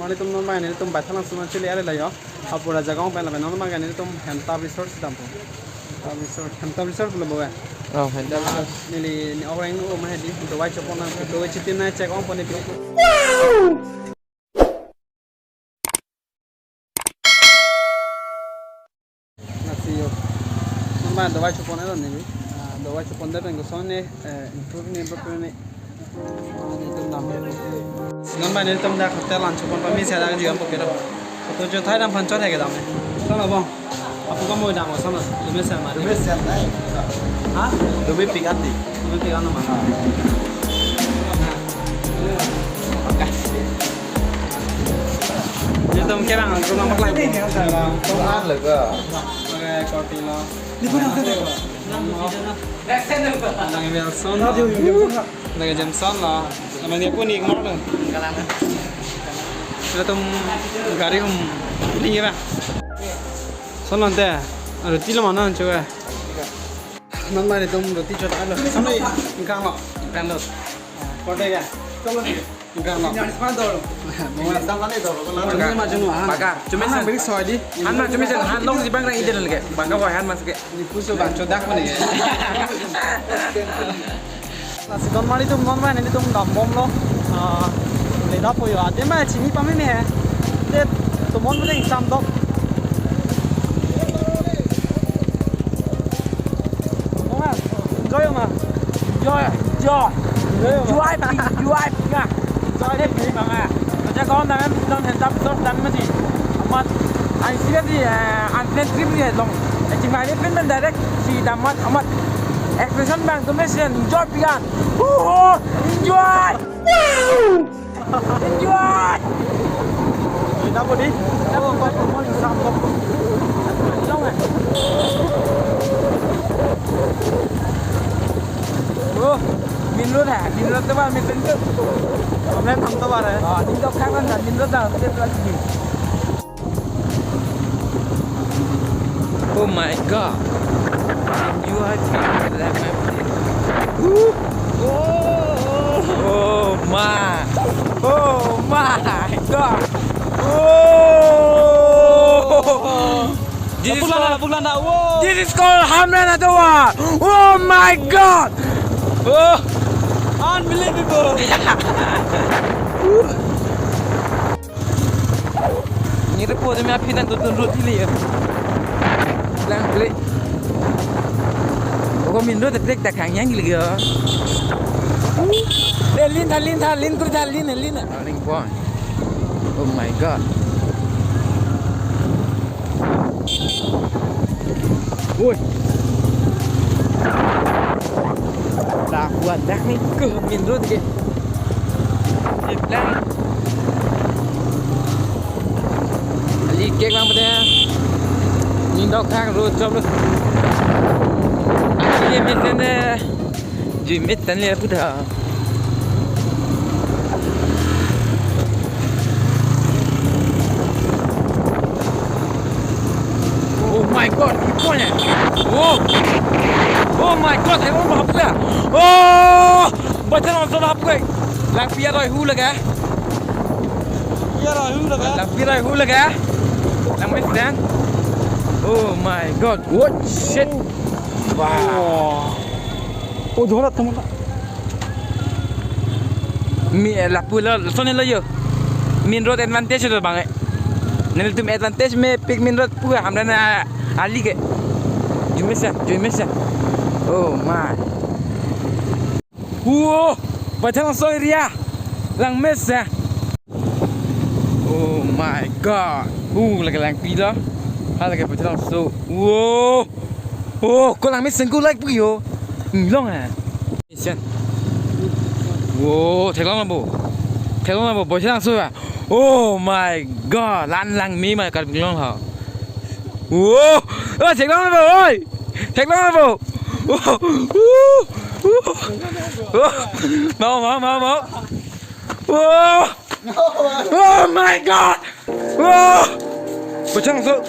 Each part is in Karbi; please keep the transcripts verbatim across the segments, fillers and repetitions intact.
Nelitum non bang nelitum Baithalangso ma chili ale layo. Apura jaga ong pen lapen non bang nelitum Hemtap Resort si dampo. Hemtap Resort, Hemtap Resort pulo bo ya. Oh, Hemtap Resort. Neli ni orang nu ma hedi, dovai chopon nang, dovai chitim nang check ongpo ne pi. Lasi yo. Non bang dovai chopon alo ne. Ah, dovai chopon det pen koson ne, eh, improve ne, improve ne. Ah, nelitum dam. Non bang nelitum dak hotel an chopon pame si dak juipo kedo. Photo chothai dam aphan chot he kedam. Son lo bang. Apu kamu dam son lo. Dumi sen ma. Dumi sen nai. Ha? Dumi pik ati. Dumi pik anu ma. Nelitum ke bang, rumah maklai. Tuhan lega. Pakai korti lo. Lagi Wilson. Lagi Jameson lo. Namanya pun ikmar lo. Nelitum gari hum. Ini ya, Bang. Son lo ante. Aduh, tilo mana coba. Non bang nelitum roti chot alo. Son lo ingkang lo. Ingkang lo. Korte ya. Ingkang lo. Ini makan dulu. Ini macam mana? Baka, cuma sen. Beri soal di. Han ma cuma sen, han long si bang nang ide lagi. Baka boy han mas ke. Ini pusu bang chodak mana ya? Lasi non bang nelitum, non bang nelitum dambomlo. Ah, le dapo yo. Adim ma chini pameme he. Te tomon bang ingsamdok. Enjoy ma. Enjoy, enjoy. Enjoy, enjoy, ya. Enjoy, enjoy, ya. Acha kawan tangan, tangan hentam sos dan mati. Amat, ai sih di, eh, unplanned trip ni long. Eh, cuma ini pin dan direct si damat amat. Expression bang tu mesti enjoy pian. Huhu, enjoy. Enjoy! Kita apa di? Oh, empat puluh poin, seratus empat puluh. Long eh. Oh, main road hai, main road tu bah, main road tu. Online tham tu bah hai. Ah, ini tu kan kan main road dah, kita lagi. Oh my God. Enjoy. Woo. Oh. Oh my. Oh my God. Oh. This is called, this is called Hamren Atowa. Oh my God. Oh. Unbelievable. Ngirepo de me aphi nangtutun rut ili ya. Lang plek. Oh, main road plek ta kang yang ili ya. Eh, lin tha, lin tha, lin kuri tha, lin, lin. Turning point. Oh my God. Oi. Dah kuat dah ni ke main road ke. Lang. Ali kek lang pada. Nindok thang road job lu. Ali main road ne. Jui met tan le puta. Oh my God, iponya. Oh. Oh my God, hai, oh, hapla. Oh, bacha nonton hapla. Langpi aroi hu laga. Langpi aroi hu laga. Langpi aroi hu laga. Langmesen. Oh my God. What shit. Wow. Oh, jorat teman. Mi, eh, lapu lo, lason lo yo. Main road advantage lo bang eh. Nelitum advantage mepik main road pu Hamren, ah, ali ke. Jui mesen, jui mesen. Oh my. Wow, Baithalangso area. Langmesen. Oh my God. Uh, lake langpi lo. Ha lake Baithalangso. Wow. Oh, ko langmesen ko like pu yo. Long ha. Mesen. Wow, theklong lo bo. Theklong lo bo, Baithalangso ya. Oh my God, lan langme ma Karbi Anglong ha. Wow, oh, theklong lo bo, oi. Theklong lo bo. Wow, wow, wow. Wow. Mau, mau, mau, mau. Wow. Oh my God. Wow. Baithalangso.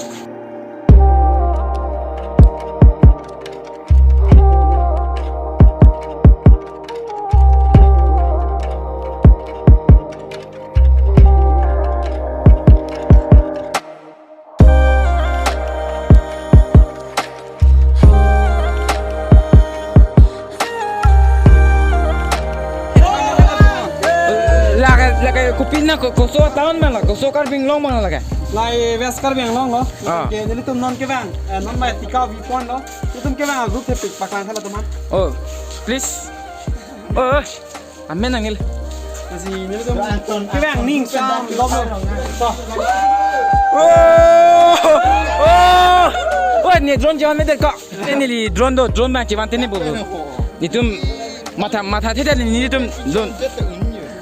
So town abang lo, so Karbi Anglong abang lo ke? Lahei West Karbi Anglong lo. Ah. Ke nelitum non kevang, eh, non mai Tika viewpoint lo. Nelitum kevang group thepik paklang tha latum an. Oh, please. Oh, amen nangli. Lasi nelitum kevang ning sam dom lo. So. Oh! Oh! Oh, ne drone chevan meter ko. Ne neli drone do, drone abang chevan tene bo. Netum matha, matha theda netum drone.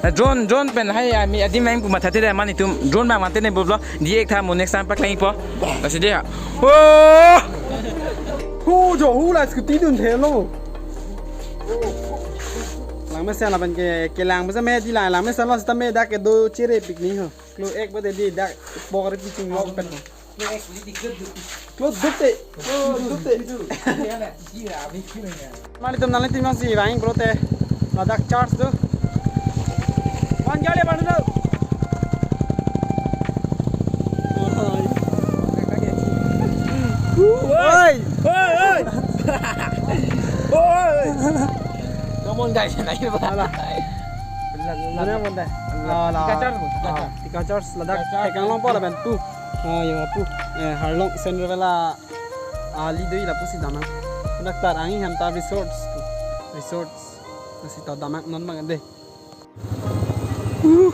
Drone, drone pen lahei ami adim abang pu matha theda ma netum drone abang van tene bo lo. Di ek tha mo next time paklangpo. Lasi dia. Oh! Hu jo hu la scooty dun thelo. Langmesen lapen ke, kelang mesen me di lang, langmesen lo sita me dak kedo chere pik ni ho. Klo ek bade di dak bokre picing lo pen. Klo dute. Klo dute. Mari tum nangli tim si vang bro te. Ladak charge do. Man gale banu do. Oi. Oi, oi. Oi. Come on guys, naik ba. Ala. Mana mon dai? Ala. Tika charge, tika charge. Ah, tika charge ladak. Tika charge. Hekang long po lapen pu. Ah, ya pu. Eh, Harlong Cinderella. Ali doi lapusi damnang. Dak Tarang Hemta Resorts. Resorts. Lasi ta damnang non abang de. Uh.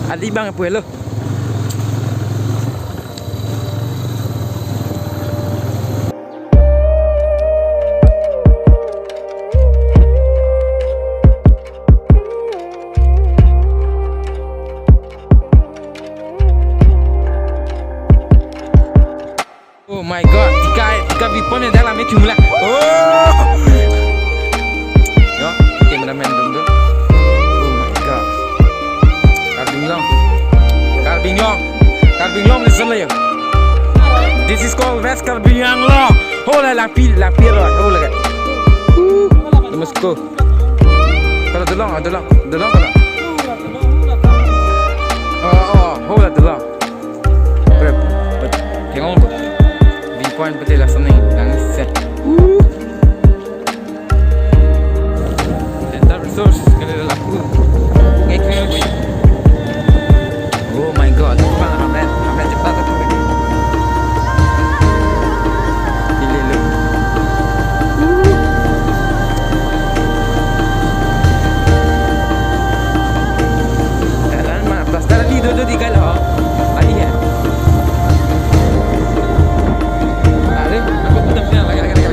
Ali abang pu helo. Oh my God, tika, tika viewpoint dak lam me chumla. Oh! Yo, cameraman dum dum. Oh my God. Karbi Anglong. Karbi Anglong. Karbi Anglong, listen lah yo. This is called West Karbi Anglong. Ho la, langpi, langpi ro, ho la. Let's go. Kalau dolong, ah, dolong, dolong kalau. Oh, oh, ho la dolong. Bre, bre, tengok bre. Viewpoint pete lason ni, nang se. Hemta Resorts, kali lapu. Ngek ngek. Oh my God, apa hamlet, hamlet cepat tu. Ini lo. Jalan mana? Plaster ni dua dua tiga lo. Ahi ya. Are, aku putar sini lagi, lagi, lagi.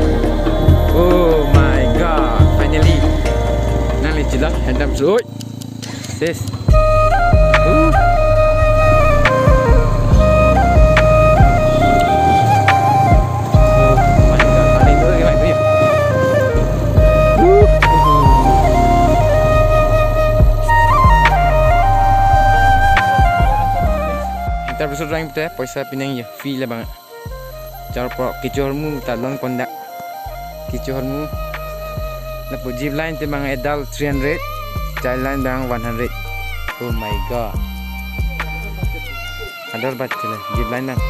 Oh my God, finally. Nang lecila, hantam suit. Sis. Uh. Oh my God, paling dulu gimana itu ya? Uh. Hemta Resort rang te, poisa pinang ya, fee labang. Charprok kecho ahormu ta longpon dak. Kecho ahormu. Lapu zip line te abang adult three hundred, child line abang one hundred. Oh my God. Adult bat chile, zip line abang.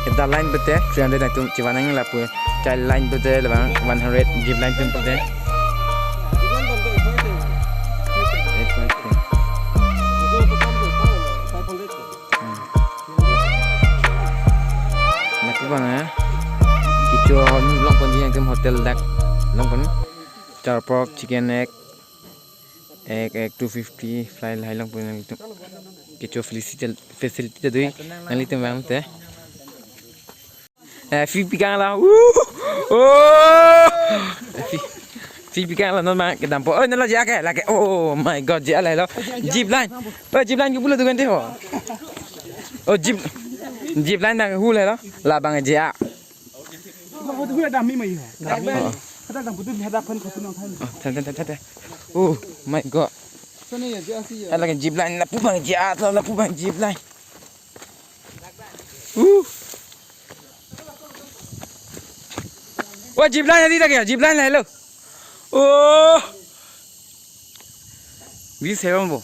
Adult line pete three hundred nangtum chevan nang lapu. Child line pete labang one hundred, zip line atum pete. Eight point three. Hmm. Lapu abang, eh. Kecho ahormu longpon di nangtum hotel dak longpon. Charprok, chicken egg, egg, egg two fifty, fry lahai longpon nangtum. Kecho facility, facility ta do-ik nanglitum abang te. Eh, fee pi kang la. Uh! Oh! Fee, fee pi kang la non abang kedampo. Oh, non la je-a ke, lake. Oh my God, je-a lahelo. Zip line. Oh, zip line ke pulo dukan te ho. Oh, zip, zip line abang hu lahelo. Labang je-a. Oh. Oh, than, than, than, than, than. Oh my God. Lake zip line lapu abang je-a, lapu abang zip line. Uh. Wah, zip line tadi tak ya? Zip line lahelo. Oh. Bis hewan bo.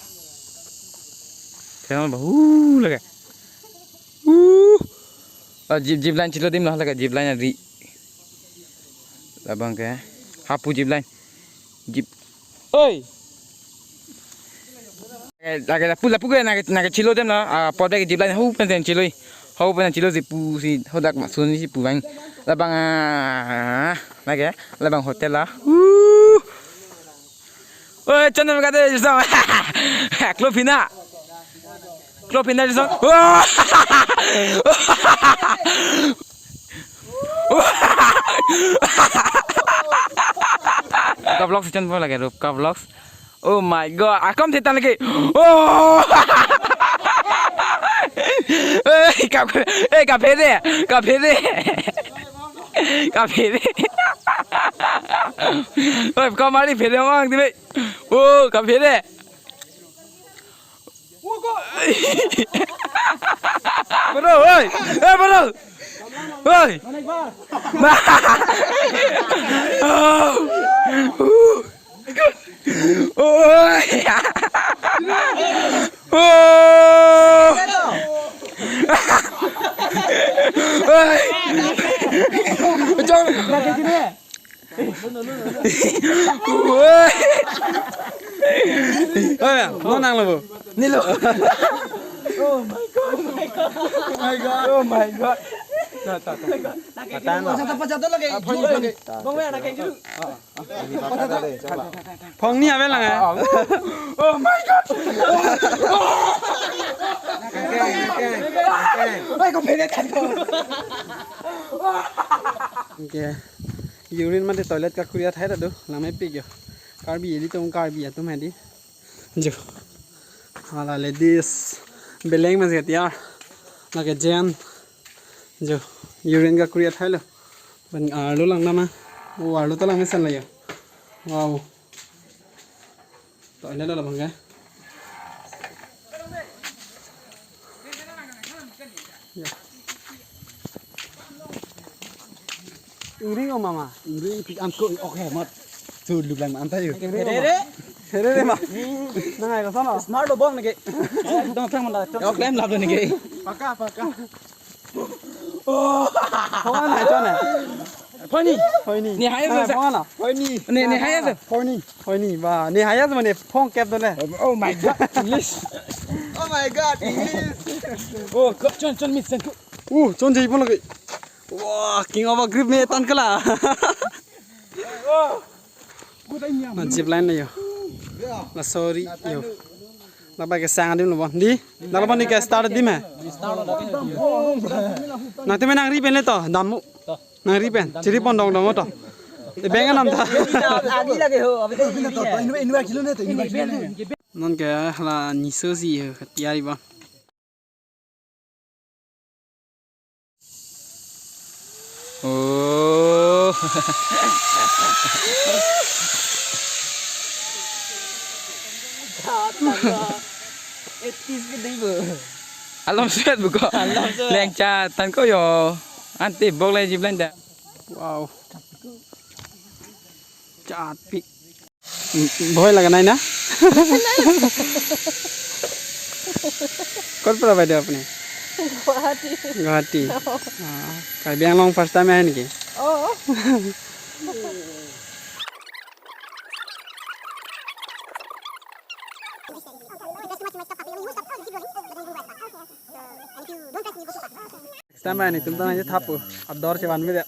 Hewan bo. Uh, lake. Uh. Ah, zip, zip line chilo adim lo, lake zip line ari. Labang ke. Hapu zip line. Zip. Oi. Eh, lake lapu lapu ke nake nake chilo dem la, ah, podak zip line ho pen chilo, ho pen chilo si pusi hadak ma sunsi pu bang. Labang, ah, lake labang hotel la. Uh. Oi, channel kade jisong. Klopina. Klopina jisong. Wah. Rupka Vlogs channel lake, Rupka Vlogs. Oh my God, akam thetan lagi. Oh. Eh, kap, eh, kaphere, kaphere. Kaphere. Oi, kamari phere mang dibe. Oh, kaphere. Bro, oi. Eh, bro. Oi. Oh. Oi. Oh. Oi. Jong. Oi, non nanglo bo. Nilo. Oh my God. Oh my God. Oh my God. Ta, ta, ta. Patan lo. Pachata, pachata lagi. Ah, phone ni, phone ni. Bong me anak kayak gitu. Phone ni apa lang eh? Oh my God. Keng, keng, keng, keng. Oi, kok beda kan kok? Okay. Urine mate toilet kakuri athai ta do, langmepik jo. Karbi ilitum Karbi atum hedi. Jo. Hala ladies. Beleng mas ketia. Lake jen. Jo. Urine kakuri athai lo. Ban arlo lang nama. Oh, arlo ta langmesan la jo. Wow. Toilet lo labang ke. Ya. Ingring o mama. Ingring pik an ko ok he mat. Chu luk lang an ta yo. Ingring o mama. Here re. Here re ma. Nang ai ko sono. Smart lo bong neke. Dong thang manda. Ok lem lap neke. Paka, paka. Phone hai chon hai. Phone ni. Phone ni. Ni hai nang asa. Phone na. Phone ni. Ni, ni hai asa. Phone ni. Phone ni ba. Ni hai asa mane phone kep dole. Oh my God, English. Oh my God, English. Oh, ko- chon chon mit sen ko. Uh, chon jai phone lagi. Wah, king of a grip me tan kala. Na zip line na yo. Na sorry yo. Na ba ke sang adim lo bon. Di. Na lo bon ni ke start adim he. Nangtum nangri pen le to. Dam. Nangri pen. Chiri pon dong dong to. E beng anam ta. Agi lage ho. Abhi to agi hai. Non ke hala niso si ho. Tiyari bon. Oh. Etis ke dei bo. Alam suat buko. Alam suat. Lengcha tan ko yo. Ante bok le zip line ta. Wow. Chat pik. Bhoi laga nai na? Kot pora baideo apni? Guwahati. Guwahati. Oh. Ah, Karbi Anglong first time ahin ki? Oh. Tama ni tum tana je thapu. Ador chevan mede.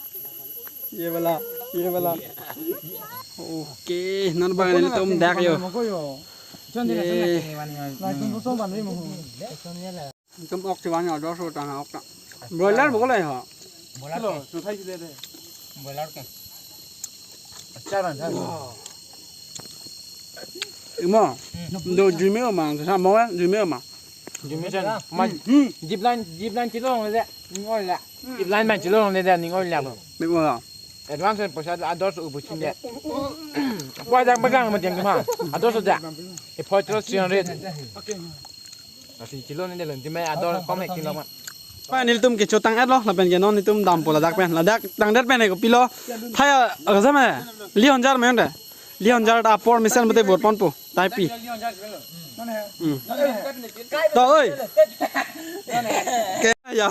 Ye bala, ye bala. Okay, non bang nelitum dak yo. Ye. Tum ok chevan yo ador so tana ok ta. Broiler bo ko le ho. Broiler ke. Achar na. Imo. Do jui me ma, sa mo jui me ma. Jui me jan. Ma, hmm, zip line, zip line chilong le. Ning oi la. Zip line man chilong le, ning oi la. Ning oi la. Advance poisa ador so ubu chin le. Pua jak bagang ma jeng ma. Ador so ja. E photo three hundred. Asi chilo ne delon, time ador kom hek chilo ma. Pa nelitum ke chotang et lo, lapen ke non nelitum dampo ladak pen, ladak tangdet pen ko pilo. Thaya agasa ma. Lihonjar ma yonde. Lihonjar ta apor mesen bote bor ponpo. Taipi. Hmm. To oi. Ke ya.